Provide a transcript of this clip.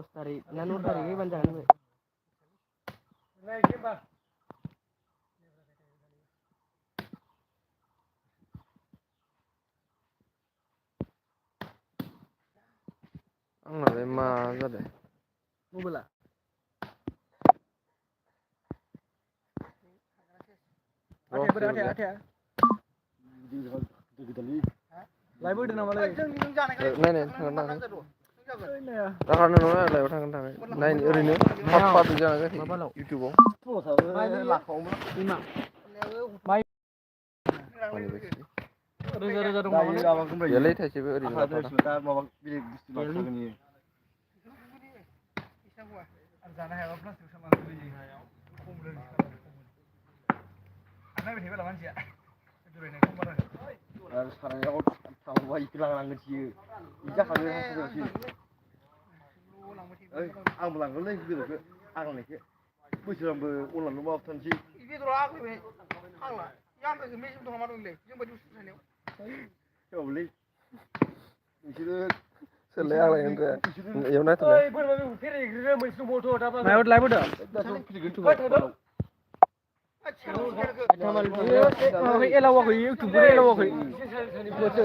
10 tarik na 9 tarik ini banjakan gue आंनालाय मा जादों मबाइला आथाया लाइभ होदों नामालाय नायनो थांगोन थाङाखै दाखानो नङा लाइभआव थांगोन थाङाखै नायनो ओरैनो पार्ट जाना जायाखै इउटुबाव रोजा रोजा दं नामालाय गैयालै थाइसेबो ओरैनो जानो हायाबा प्लास्टिक सामान नायबाय थायोबाला मानसिया दुरायनायखौ बारा आरो सारायाव थावबाय लांनांगोन थियो बिदि जाखागोन आंबो लांगोनलै बेदरखौ आग्लायनायखौ बोसोरांबो अनलांनो माबाथारनोसै बेदरा आग्लायबाय फाग्ला आग्लायगोन मेजेम दं मा दंलै जोंबायदि बुस्थु थानायाव औलै बिसोरो सोरलाय आग्लायगोन रे एयाव नायथ'लाय लाइभ होदों एलावाखै इउटुबखौ एलावाखै